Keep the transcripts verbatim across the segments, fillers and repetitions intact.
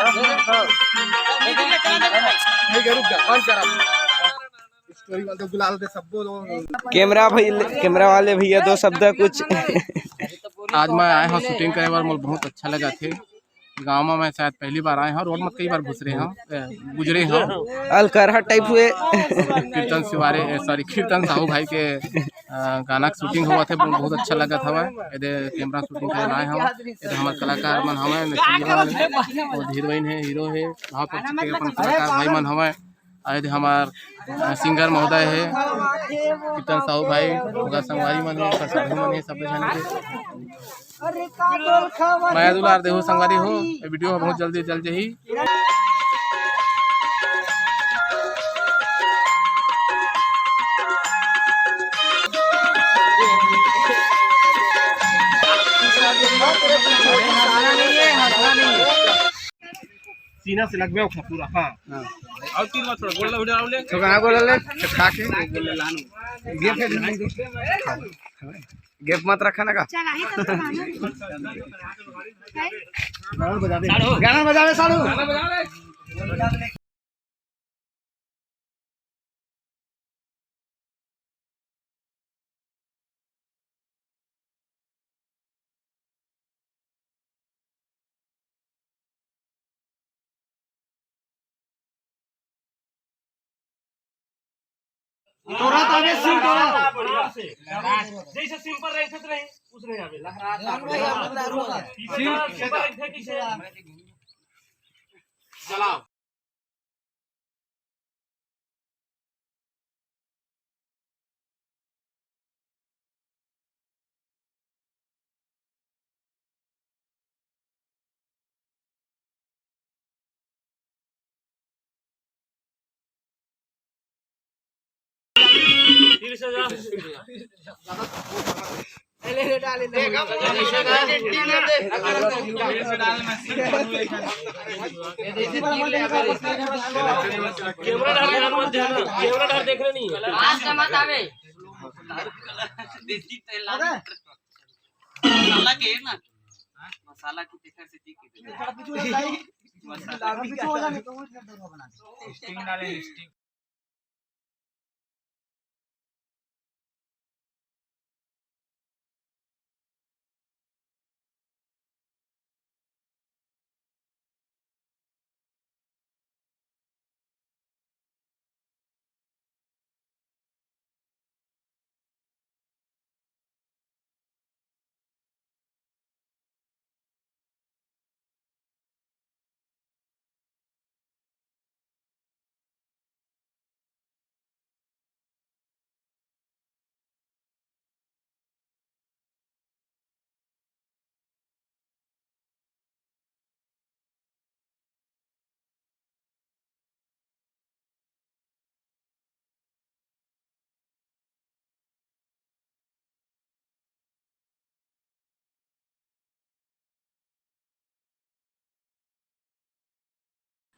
हाँ। नहीं, रुक जा, बंद कर आप। स्टोरी वाले गुलाल दे, सबको दो। कैमरा भाई, कैमरा वाले भैया, दो शब्द कुछ। आज मैं आए हूँ शूटिंग करे बर, मोला बहुत अच्छा लगा थे। गाँव में मैं शायद पहली बार आए हूँ, रोड में कई बार घुसरे हूँ, ए, गुजरे हूँ। अलकरहा टाइप हुए। कीर्तन शिवारे, ए, सॉरी, कीर्तन साहू भाई के, अ, गाना के शूटिंग हुआ थे, बहुत अच्छा लगा था। एदे कैमरा शूटिंग करे आए हूँ, एदे हमारे कलाकार मन हवय, नचनिया मन, और हीरोइन है, हीरो है, भाव पक्ष के अपन कलाकार भाई मन हवय। अउ एदे हमार, अ, सिंगर महोदय हे, कीर्तन साहू भाई, ओकर संगवारी मन हे, ओकर साथी मन हे, सब झन के मया दुलार देहू संगवारी हो। ये वीडियो बहुत जल्दी चल जाही। सीना से लगबे ओखा पूरा, हाँ। हाँ। और तीन बार थोड़ा गोल उड़ा ले। तो कहाँ गोल ले? तो खा के। ये फिर गैप मत रखा ना का। चल, आई तो, तो गाना। गाना बजा दे। गाना बजा दे, साढ़ू। तोरा ताबे सीन तोरा। जैसे सिंपल रहे, ऐसे तो नहीं, कुछ नहीं आवे। लहराता। सीन सिंपल रहे, किसे चलाओ। तीस हजार। कैमरा डाल ध्यान मत देना, कैमरा डाल देखना नहीं है। आज का मत आवे। देसी तेल ला। मसाला के ना, मसाला की देखा से ठीक है। मसाला।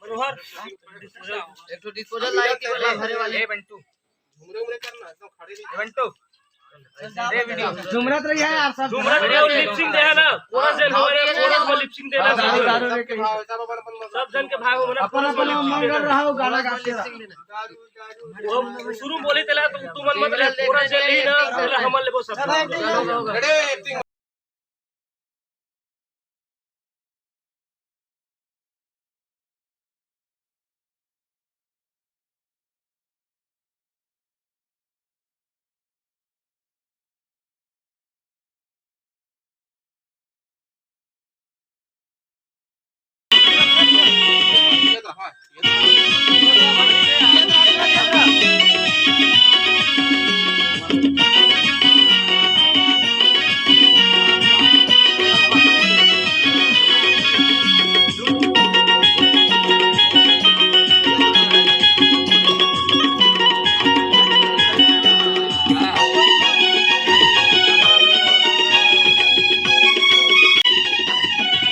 मनोहर, एक ठो डिस्पोजल लाई थी वाला भरे वाले। ए बंटू, घुमरे उमरे करना, एकदम खड़े नहीं। ए बंटू, ए वीडियो। झुमरत रही है यार सब। झुमरत रही है, लिप सिंक दे है ना, कोरस जन हमारे कोरस में लिप सिंक देना। दारू, दारू लेके ही। सब जन के भाग हो ना, अपन कोरस में अपन लिप सिंक मंगल देना। रहो, गाना गाते रहो। वो शुरू में बोले तेला, तू, तू मन मत ले, कोरस जन ही ना, तेला हमन लेबो सब।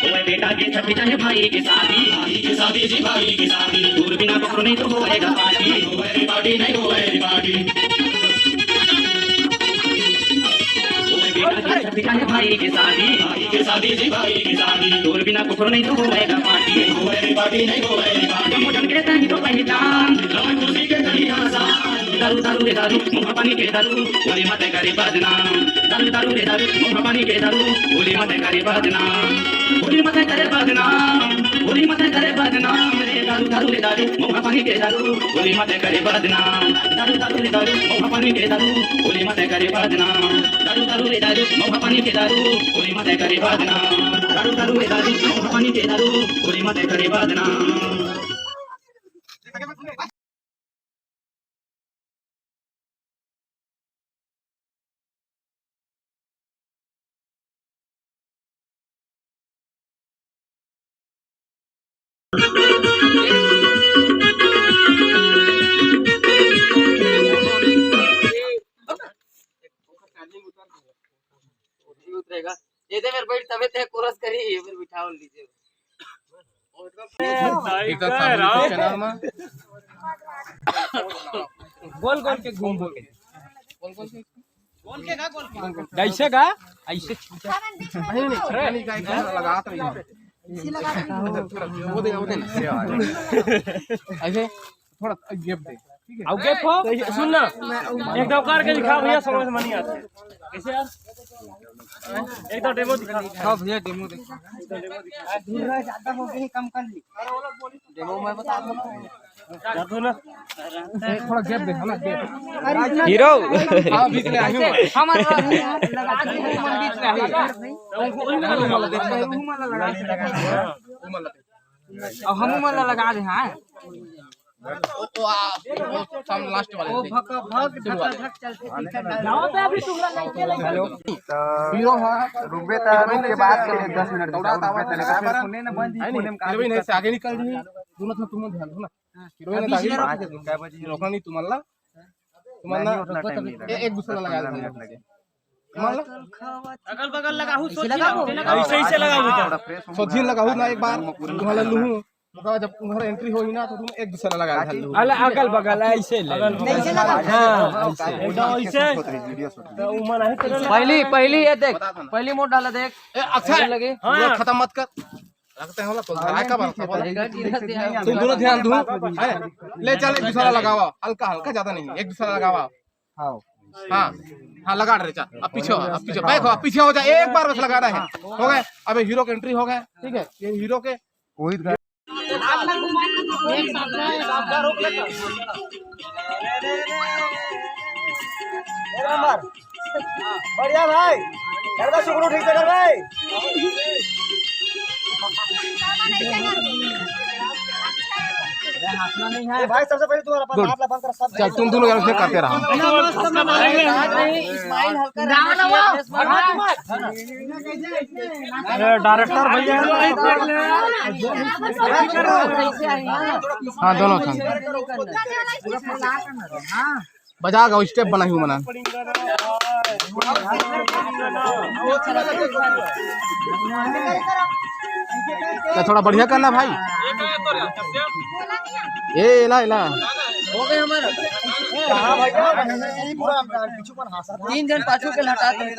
ओए बेटा के छपी जाए भाई की शादी, भाई की शादी जी, भाई की शादी। दूर बिना पकड़ो नहीं तो होएगा पार्टी, नहीं होएगी पार्टी, नहीं होएगी पार्टी। ओए बेटा के जाने भाई के शादी, भाई के शादी जी, भाई के शादी। तोर बिना कुकुर नहीं तो होएगा पार्टी, नहीं होएगी पार्टी, नहीं होएगी पार्टी। मोटन के तनी तो पहचान, राम खुशी के तनी आसान। दारू, दारू रे दारू, मुंह पानी के दारू, बोली मत करे बदनाम। दारू, दारू रे दारू, मुंह पानी के दारू, बोली मत करे बदनाम। बोली मत करे बदनाम, बोली मत करे बदनाम रे। दारू, दारू रे दारू, मुंह पानी के दारू, बोली मत करे बदनाम। दारू, दारू रे दारू, मुंह पानी के दारू, बोली मत करे बदनाम। दारू, दारू रे दारू, मुंह पानी के दारू, बोली मत करे बदनाम। दारू, दारू रे दारू, मुंह पानी के दारू, बोली मत करे बदनाम। उतरेगा। ये दे मेरे बैठ तबे ते कोरस करी, ये मेरे बिठाओ लीजिए। एकदम सामने राम। चैनल में गोल गोल के घूम बोल के। गोल गोल के। कैसे गा? ऐसे छूटा। नहीं, नहीं, नहीं, नहीं, लगात रही। वो दे, वो दे ना। ऐसे थोड़ा गैप दे, ठीक है? अब गैप हो? सुन ना, एक दो करके दिखा भैया, समझ में नहीं आता। कैसे यार? एक दो डेमो दिखा। हाँ भैया, डेमो दिखा। दूर है, ज्यादा हो गई, कम कर ली। डेमो मैं बता दूँ। कर दो ना। थोड़ा गैप दे, है ना, गैप। हीरो। हाँ, बीच में आई हूँ। हमारा लगा दे, बीच में आई। अब हम मन ला लगा दे, हाँ। वो, वो, आ, वो सब लास्ट वाले ओ थे। भक भक धक धक चलते थे। गाँव पे अभी सुगरा नहीं चले। हेलो। हीरो, हाँ, रुकबे त रुक के बात कर ले, दस मिनट। दौड़ा तावा रुकबे त लेकर फिर सुने न बंद ही, है नहीं, कोने में हीरोइन है, से आगे निकल दी। दोनों तो तुम ध्यान दो ना। हीरोइन है, आगे। पाँच, कै बजे? रोकना नहीं तुम ला। तुम्हारा नहीं, उतना टाइम नहीं ए-, लगा। एक दूसरा दस लगा पंद्रह दे। मिनट लगे। तुम्हारा? अगल बगल लगाहू, ऐसे सोझी लगाओ। लगाओ, ऐसे, ऐसे लगाओ बेटा। थोड़ा फ्रेश होऊंगा। सोझी लगाहू ना एक बार। तुम्हारा लूहू। मतलब जब तुम्हारा एंट्री होई ना तो तुम एक दूसरा लगा दे। अल-, अगल बगल ऐसे ले। अगल बगल। ऐसे लगाओ। हाँ, ऐसे। एकदम ऐसे। Video shoot. तो वो मन है तेरे लगा। पहली, पहली ये देख, पहली मोड़ डाला देख। ए, अक्षय, ऐसे लगे। हाँ। ये खत्म मत कर। रखते हैं, होला, तो धरा का बार, बोला। तुम दोनों ध्यान दो, है? ले चल, एक दूसरा लगावा, हल्का हल्का, ज्यादा नहीं, एक दूसरा लगावा। हाँ। हाँ, हाँ, लगा रहे, चल, अब पीछे हो, अब पीछे, बैक हो, अब पीछे हो जा, एक बार बस लगाना है, हो गए। अबे हीरो के एंट्री हो गए, ठीक है, ये हीरो के वही। बढ़िया भाई, कर दे सुगुरु ठीक से कर भाई। ये भाई, सबसे पहले तू अपन हाथ ला बंद कर, सब चल, तुम दोनों यार उसमें करते रहो। स्माइल हल्का रखना चाहिए। ये डायरेक्टर भैया। हाँ, दोनों था। बजा गाओ, स्टेप बनाई हूँ मना। तो थोड़ा बढ़िया करना भाई। ए, एला, एला। हो गए हमारे। तीन जन पाछू के हटा दे।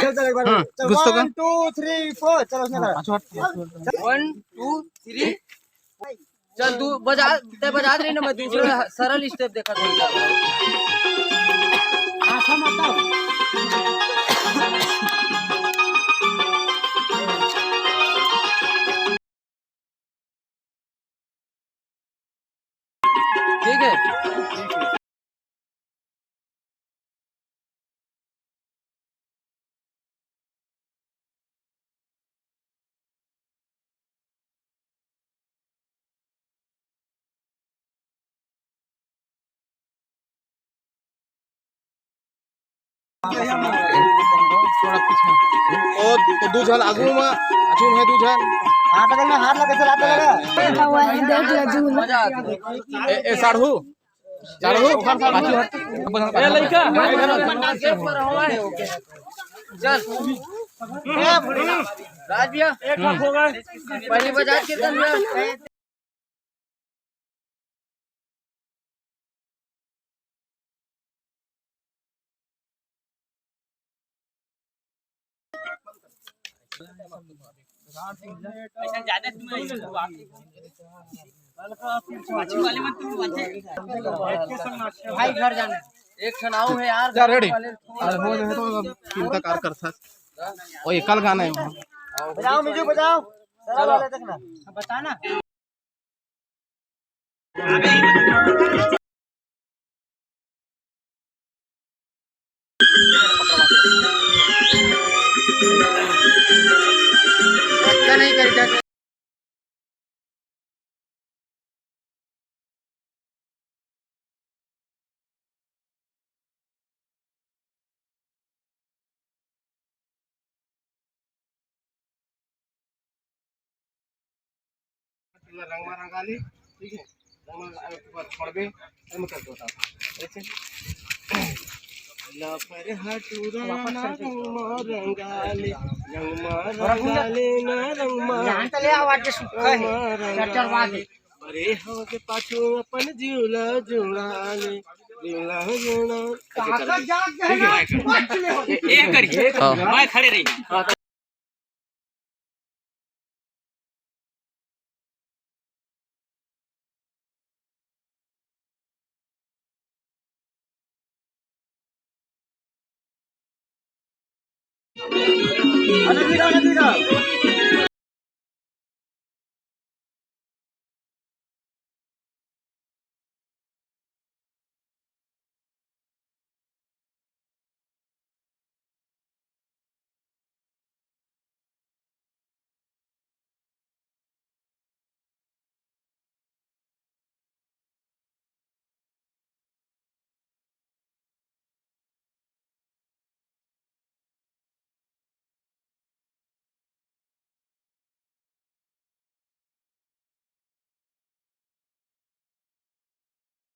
चल, चल, एक बार। हाँ, चल, गुस्सा कर। One, two, three, four। चल, उसने करा। पाछू हट। One, two, three। चल, तू बजा, तै बजा रही ना, मैं दूसरा सरल स्टेप देखा था। ठीक है। थोड़ा पीछे। ओ, तो दू झन आगू में, आगू में दू झन। हाथ लगा ना, हाथ लगा, चला, चला। ए, ए, साढ़ू। ए लइका। चल। राज भैया। एक लाख हो गए। पहली बजाज कीर्तन भैया। भाई घर जाना। एक ठन आऊ है यार, जा रेडी। अरे हो जाए तो अब चिंता कार कर था। वो एकल गाना है वहाँ। बजाओ म्यूजिक बजाओ। चलो। बताना। रंगमा रंगाली, ठीक है, रंगमा छोड़बे, हम कर दो। ऐसे लपर हटूरा रंगमा रंगाली, रंगमा रंगाली ना रंगमा। यहाँ चले आवाज सुखा है। चर चर बात है। अरे हो के पाछू अपन जिउला जुड़ाले, जिउला जुड़ा। काका जाग जाएगा। एक करिए। हाँ। मैं खड़े रही।